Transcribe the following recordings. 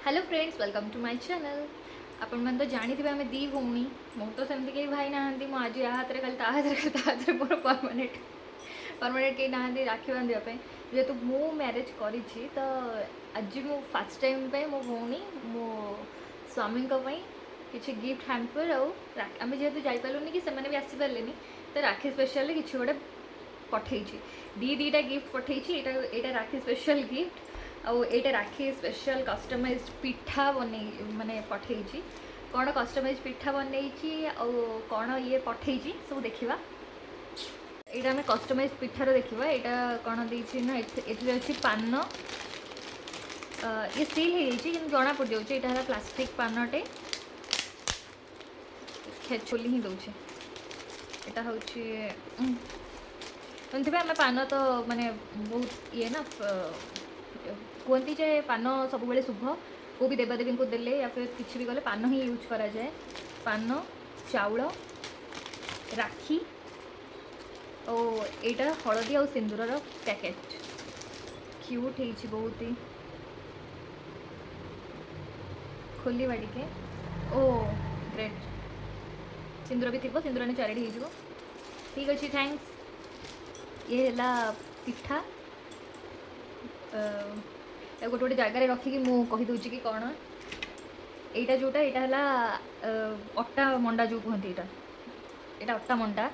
Hello friends, welcome to my channel. ଆପଣମାନେ ତ ଜାଣିଥିବେ, ଆମେ ଦୁଇ ଭଉଣୀ। ମୁଁ ତ ସେମିତି କେହି ଭାଇ ନାହାନ୍ତି। ମୁଁ ଆଜି ୟା ହାତରେ, କାଲି ତା ହାତରେ, କାଲି ତା ହାତରେ। ମୋର ପରମାନେଣ୍ଟ କେହି ନାହାନ୍ତି ରାକ୍ଷୀ ବାନ୍ଧିବା ପାଇଁ। ଯେହେତୁ ମୁଁ ମ୍ୟାରେଜ୍ କରିଛି, ତ ଆଜି ମୁଁ ଫାର୍ଷ୍ଟ ଟାଇମ୍ ପାଇଁ ମୋ ଭଉଣୀ ମୋ ସ୍ୱାମୀଙ୍କ ପାଇଁ କିଛି ଗିଫ୍ଟ ହ୍ୟାମ୍ପର୍ ଆଉ ଆମେ ଯେହେତୁ ଯାଇପାରିଲୁନି କି ସେମାନେ ବି ଆସିପାରିଲେନି, ତ ରାକ୍ଷୀ ସ୍ପେଶାଲରେ କିଛି ଗୋଟେ ପଠେଇଛି। ଦୁଇଟା ଗିଫ୍ଟ ପଠେଇଛି। ଏଇଟା ରାକ୍ଷୀ ସ୍ପେଶାଲ ଗିଫ୍ଟ ଆଉ ଏଇଟା ରାକ୍ଷୀ ସ୍ପେଶାଲ କଷ୍ଟମାଇଜ୍ଡ ପିଠା ବନେଇ ମାନେ ପଠେଇଛି। କ'ଣ କଷ୍ଟମାଇଜ୍ ପିଠା ବନେଇଛି ଆଉ କ'ଣ ଇଏ ପଠେଇଛି, ସବୁ ଦେଖିବା। ଏଇଟା ଆମେ କଷ୍ଟମାଇଜ୍ ପିଠାର ଦେଖିବା। ଏଇଟା କ'ଣ ଦେଇଛି ନା ଏଥିରେ ଅଛି ପାନ। ଇଏ ସିଲ୍ ହେଇଯାଇଛି, କିନ୍ତୁ ଜଣା ପଡ଼ିଯାଉଛି। ଏଇଟା ହେଲା ପ୍ଲାଷ୍ଟିକ୍ ପାନଟେ। ଖୋଲି ହିଁ ଦେଉଛି। ଏଇଟା ହେଉଛି, ଜାଣିଥିବେ, ଆମେ ପାନ ତ ମାନେ ବହୁତ ଇଏ ନା, କୁହନ୍ତି ଯେ ପାନ ସବୁବେଳେ ଶୁଭ। କେଉଁ ବି ଦେବାଦେବୀଙ୍କୁ ଦେଲେ ୟା ଫିର୍ କିଛି ବି କଲେ ପାନ ହିଁ ୟୁଜ୍ କରାଯାଏ। ପାନ, ଚାଉଳ, ରାକ୍ଷୀ ଆଉ ଏଇଟା ହଳଦୀ ଆଉ ସିନ୍ଦୁରର ପ୍ୟାକେଟ୍। କ୍ୟୁଟ୍ ହେଇଛି ବହୁତ ହି। ଖୋଲିବା ଟିକେ। ଓ ଗ୍ରେଟ୍, ସିନ୍ଦୁର ବି ଥିବ। ସିନ୍ଦୁର ଚାରିଟି ହେଇଯିବ। ଠିକ୍ ଅଛି, thanks. ଇଏ ହେଲା ପିଠା। ତାକୁ ଗୋଟେ ଗୋଟେ ଜାଗାରେ ରଖିକି ମୁଁ କହିଦେଉଛି କି କ'ଣ ଏଇଟା। ଯେଉଁଟା ଏଇଟା ହେଲା ଅଟା ମଣ୍ଡା ଯେଉଁ କୁହନ୍ତି, ଏଇଟା ଅଟା ମଣ୍ଡା।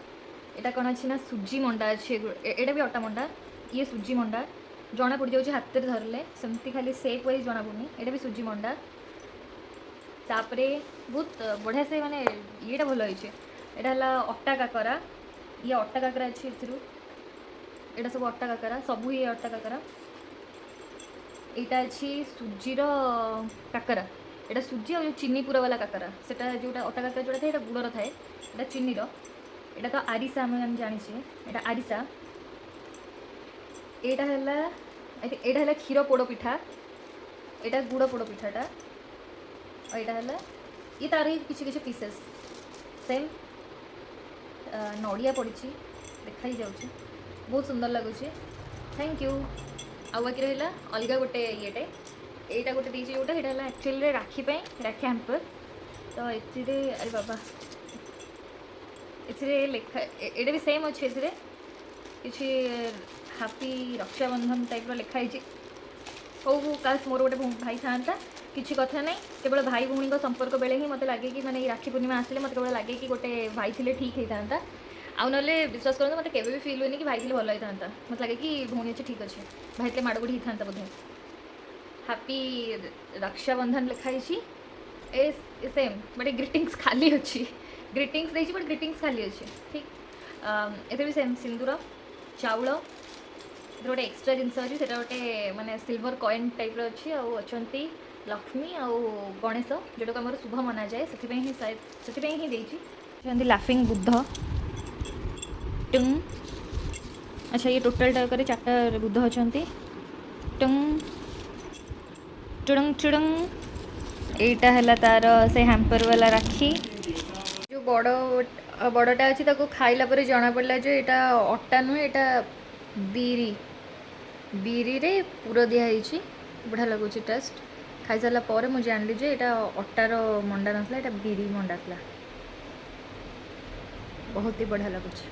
ଏଇଟା କ'ଣ ଅଛି ନା ସୁଜି ମଣ୍ଡା ଅଛି। ଏଇଟା ବି ଅଟା ମଣ୍ଡା, ଇଏ ସୁଜି ମଣ୍ଡା। ଜଣା ପଡ଼ିଯାଉଛି ହାତରେ ଧରିଲେ, ସେମିତି ଖାଲି ସେପ୍ ୱାଇଜ୍ ଜଣା ପଡ଼ୁନି। ଏଇଟା ବି ସୁଜି ମଣ୍ଡା। ତାପରେ ବହୁତ ବଢ଼ିଆ ସେ ମାନେ ଇଏଟା ଭଲ ହେଇଛି। ଏଇଟା ହେଲା ଅଟା କାକରା। ଇଏ ଅଟା କାକରା ଅଛି ଏଥିରୁ। ଏଇଟା ସବୁ ଅଟା କାକରା, ସବୁ ଇଏ ଅଟା କାକରା। ଏଇଟା ଅଛି ସୁଜିର କାକରା। ଏଇଟା ସୁଜି ଆଉ ଯେଉଁ ଚିନି ପୁର ବାଲା କାକରା, ସେଟା ଯେଉଁଟା ଅଟା କାକରା ଯେଉଁଟା ଥାଏ, ଏଇଟା ଗୁଡ଼ର ଥାଏ, ଏଇଟା ଚିନିର। ଏଇଟା ତ ଆରିସା, ଆମେ ଜାଣିଛେ, ଏଇଟା ଆରିସା। ଏଇଟା ହେଲା, I think ଏଇଟା ହେଲା କ୍ଷୀର ପୋଡ଼ ପିଠା। ଏଇଟା ଗୁଡ଼ ପୋଡ଼ ପିଠାଟା। ଆଉ ଏଇଟା ହେଲା ଇଏ ତାର ହିଁ କିଛି କିଛି ପିସେସ୍। ସେମ୍ ନଡ଼ିଆ ପଡ଼ିଛି, ଦେଖା ହିଁ ଯାଉଛି। ବହୁତ ସୁନ୍ଦର ଲାଗୁଛି। Thank you. ଆଉ ବାକି ରହିଲା ଅଲଗା ଗୋଟେ ଇଏଟେ। ଏଇଟା ଗୋଟେ ଦେଇଛି ଯେଉଁଟା, ସେଇଟା ହେଲା ଆକ୍ଚୁଆଲିରେ ରାକ୍ଷୀ ପାଇଁ ରାକ୍ଷୀ ହ୍ୟାମ୍ପର୍। ତ ଏଥିରେ, ଆରେ ବାବା, ଏଥିରେ ଲେଖା, ଏଇଟା ବି ସେମ୍ ଅଛି। ଏଥିରେ କିଛି ହାପି ରକ୍ଷାବନ୍ଧନ ଟାଇପ୍ର ଲେଖା ହେଇଛି। ହଉ ହଉ, କାଶ ମୋର ଗୋଟେ ଭାଇ ଥାଆନ୍ତା। କିଛି କଥା ନାହିଁ, କେବଳ ଭାଇ ଭଉଣୀଙ୍କ ସମ୍ପର୍କ ବେଳେ ହିଁ ମୋତେ ଲାଗେ କି, ମାନେ ଏଇ ରାକ୍ଷୀ ପୂର୍ଣ୍ଣିମା ଆସିଲେ ମୋତେ କେବଳ ଲାଗେ କି ଗୋଟେ ଭାଇ ଥିଲେ ଠିକ୍ ହେଇଥାନ୍ତା। ଆଉ ନହେଲେ ବିଶ୍ୱାସ କରନ୍ତୁ, ମୋତେ କେବେ ବି ଫିଲ୍ ହୁଏନି କି ଭାଇ ଥିଲେ ଭଲ ହେଇଥାନ୍ତା। ମୋତେ ଲାଗେ କି ଭଉଣୀ ଅଛି, ଠିକ୍ ଅଛି। ଭାଇ ଥିଲେ ମାଡ଼ ଗୋଡ଼ି ହେଇଥାନ୍ତା ବୋଧେ। ହାପି ରକ୍ଷାବନ୍ଧନ ଲେଖା ହେଇଛି। ଏ ସେମ୍, ବଟ୍ ଏ ଗ୍ରିଟିଂସ୍ ଖାଲି ଅଛି। ଗ୍ରିଟିଂସ୍ ଦେଇଛି, ବଟ୍ ଗ୍ରିଟିଂସ୍ ଖାଲି ଅଛି। ଠିକ୍, ଏଥିରେ ବି ସେମ୍ ସିନ୍ଦୁର, ଚାଉଳ। ଏଥିରେ ଗୋଟେ ଏକ୍ସଟ୍ରା ଜିନିଷ ଅଛି, ସେଇଟା ଗୋଟେ ମାନେ ସିଲଭର କଏନ୍ ଟାଇପ୍ର ଅଛି। ଆଉ ଅଛନ୍ତି ଲକ୍ଷ୍ମୀ ଆଉ ଗଣେଶ, ଯେଉଁଟାକୁ ଆମର ଶୁଭ ମନାଯାଏ, ସେଥିପାଇଁ ହିଁ ସାୟଦ ସେଥିପାଇଁ ହିଁ ଦେଇଛି। ଅଛନ୍ତି ଲାଫିଂ ବୁଦ୍ଧ ଟୁଙ୍ଗ। ଆଚ୍ଛା, ଇଏ ଟୋଟାଲଟା କରି ଚାରିଟା ବୁଦ୍ଧ ଅଛନ୍ତି। ଟୁଙ୍ଗ ଟୁଡୁଙ୍ଗ ଟୁଡୁଙ୍ଗ। ଏଇଟା ହେଲା ତାର ସେ ହ୍ୟାମ୍ପର ବାଲା ରାକ୍ଷୀ। ଯେଉଁ ବଡ଼ ବଡ଼ଟା ଅଛି, ତାକୁ ଖାଇଲା ପରେ ଜଣାପଡ଼ିଲା ଯେ ଏଇଟା ଅଟା ନୁହେଁ, ଏଇଟା ବିରି। ବିରିରେ ପୁର ଦିଆହେଇଛି। ବଢ଼ିଆ ଲାଗୁଛି ଟେଷ୍ଟ। ଖାଇସାରିଲା ପରେ ମୁଁ ଜାଣିଲି ଯେ ଏଇଟା ଅଟାର ମଣ୍ଡା ନଥିଲା, ଏଇଟା ବିରି ମଣ୍ଡା ଥିଲା। ବହୁତ ହି ବଢ଼ିଆ ଲାଗୁଛି।